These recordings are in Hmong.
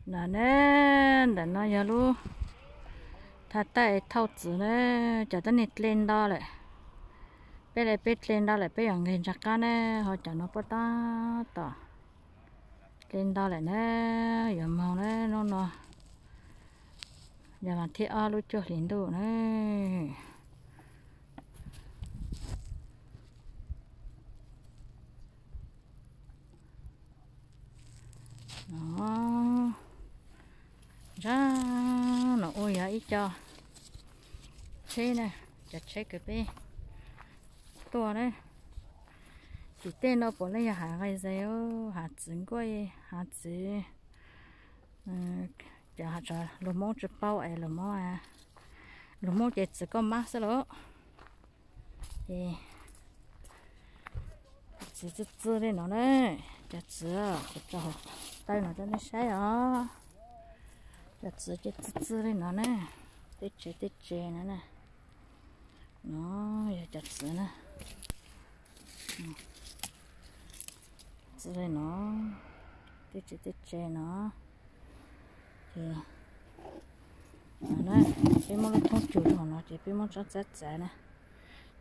No ne, ntawm no yog lub thaj tawj thauj txwv na, cov tuab neeg dle nto lawm. Peb li peb dle nto lawm peb yuav nqis nram qab na, ho cov no puab tab tom dle nto lawm na, yuav moog na, hnub no yog vas thib ob lub cuaj hlis ntuj na. Ntsab no ua yog ib co tsheb na, cov tsheb kws peb tuaj na. Tim tej no puav leej yog hav nqaij zes, hav txwv nkuaj, hav txwv, cov hav tso lus Hmoob tsi paub es lus Hmoob, lus Hmoob ces txwv kauj mab xwb lauj. Ces txwv txwv txwv li no na, cov txwv kuv tso hauv taw no rau nej saib os. Cov txwv ces txwv txwv li no na, tej tsev tej tsev no na. No yog cov txwv na. Txwv li no, tej tsev tej tsev no. Ces peb muab lub thoob cug rau no ces peb muab tsob txab txav na.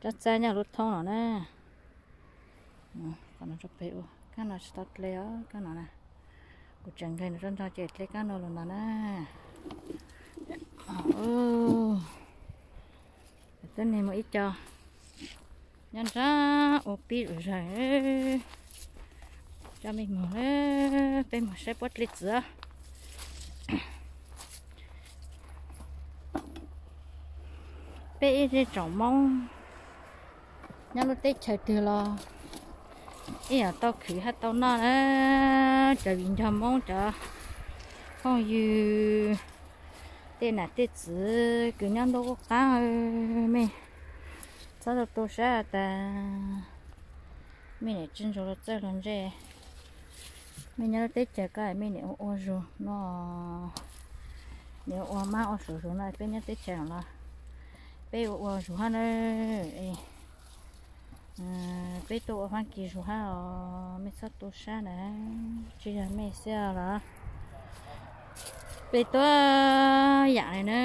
Tsob txab nyob lub thoob no na. Qhov no rau pem ua, kab no tsis tau dle os, kab no na. Kuv tseem nqes no rau nrog ces dle kab no los no na. Tuab neeg muaj ib co nyob nrab ua pib zom zaws. Coj mej moog, peb moog saib puab dle txwv. Peb ib zej tsoom Moob nyob lub teb chaws twg los ib yam tau khwv hab tau noj na. Cov viv ncaus Moob, cov phooj ywg, tej nam tej txwv kws nyob ntuj qub qab, mej txhob tu tu sab tas. Mej niam tsi ntsuag luag txawj luag ntse, mej nyob lub teb chaws ko mej niam ua ua zug no, niam ua mab ua suav zug no, peb nyob teb chaws no los peb ua ua zug hab na. Peb tuaj ua Fab Kis zug hab os, mej txhob tu sab na. Tsi yog mej xwb los peb tuab yam li na.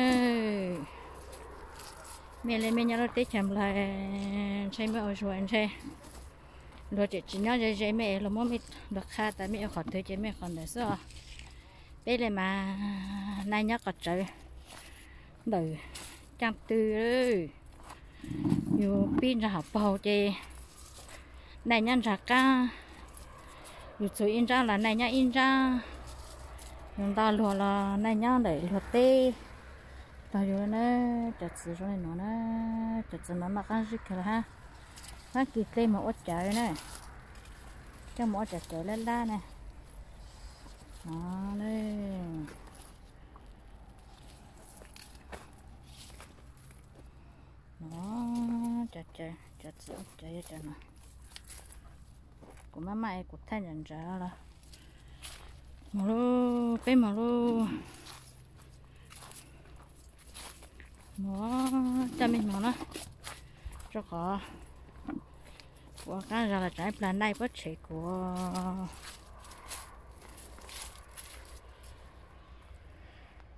Mej li mej nyob lub teb chaws Nplog, ntshe mej ua zug ntshe luag tseem tsis nyob ze ze mej, luag muab mej luag qha tas mej ua qhov twg ces mej qhov ntawd xwb os. Peb li mas nai nyob qhov tsawv ntawm caaj tw, yus pib ntsag hauv paug ces nai nyob ntsag qab, yus txug ib ntsab los nai nyob ib ntsab, yus nto luag los nai nyob ntawm luag teb. Tog yus na, cov txwv zoo li no na, cov txwv no noj qaab zib kawg li hab. Fab Kis dle moog ua cawv na, coj moog ua cov cawv lab lab na. No, no, cov txwv ua cawv yog cov no. Kuv maj maj es kuv thaij ntsawv ntsawv los. Moog lauj, peb moog lauj. Moog, coj mej moog na, rau qhov kuv ua qaab zog los tsam ib plag nai puab tshev kuv.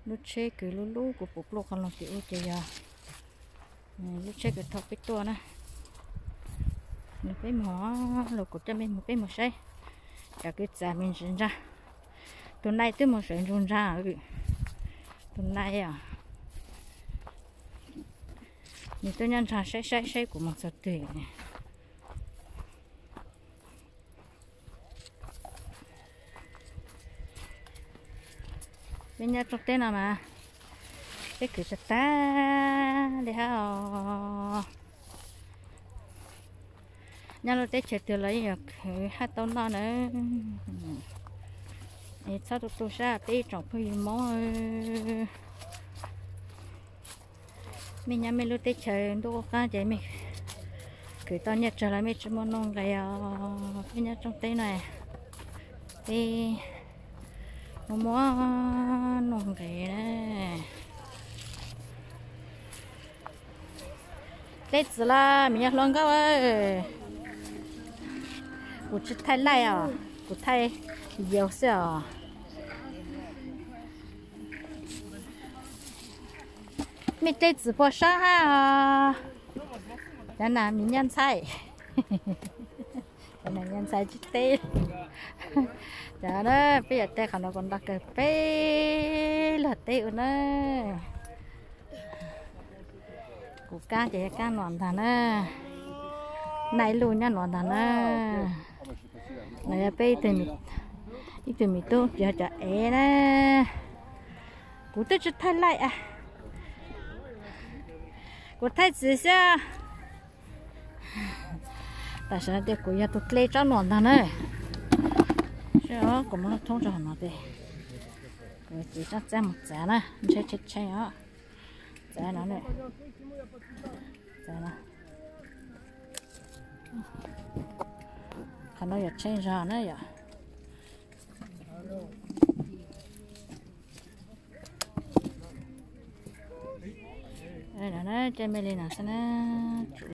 Lub tsheb kws lub lub kuv pum pluj qhov loog tim ub ces yog lub tsheb kws thauj peb tuaj na. Peb moog, los kuv coj mej moog, peb moog saib cov kws txav me ntsis ntsag. Tug nai twb moog sawv ntsug ntsag. Tug nai os, nws twb nyob ntsag saib saib saib kuv moog txug twg. Peb nyob rooj teb no mas peb khwv tag tag li hab os. Nyob lub teb chaws twg los yeej yuav khwv hab tau noj na. Es txhob tu tu sab peb ib tsoom phooj ywg Moob. Mej nyob mej lub teb chaws ntuj qub qab ces mej khwv tau nyiaj tsawg los mej tsi muaj nuj nqes os. Peb nyob rooj teb no peb muaj muaj nuj nqes na. Dleb txwv los me nyuam hluas nkauj, kuv tsi thaij laij os, kuv thaij yau xwb os. Mej dlej txiv puag sab hab os. Cov nas mis nyaj ntxhais, cov nas nyaj ntxhais tsis teb. Cov na, peb yuav teb qhov no kuv nto kawg peb luag teb ua na. Kuv kab ces yog kab no ntag na. Naj ib lub nyob no ntag na. No yog peb ib tug me tub ces yog cov ev na. Kuv twb tsis thaij laij, kuv thaij txiv xwb. Tam sim no tias kuv yog tus dle tsob nuam ntag na. Kuv muab thoob rau hauv no ces kuv txiv tsob txab mus txav na, ntshe tshee tshee os. Txav no, txav no. Qhov no yog tshee zog na yom. Coj me li no xwb na, tsum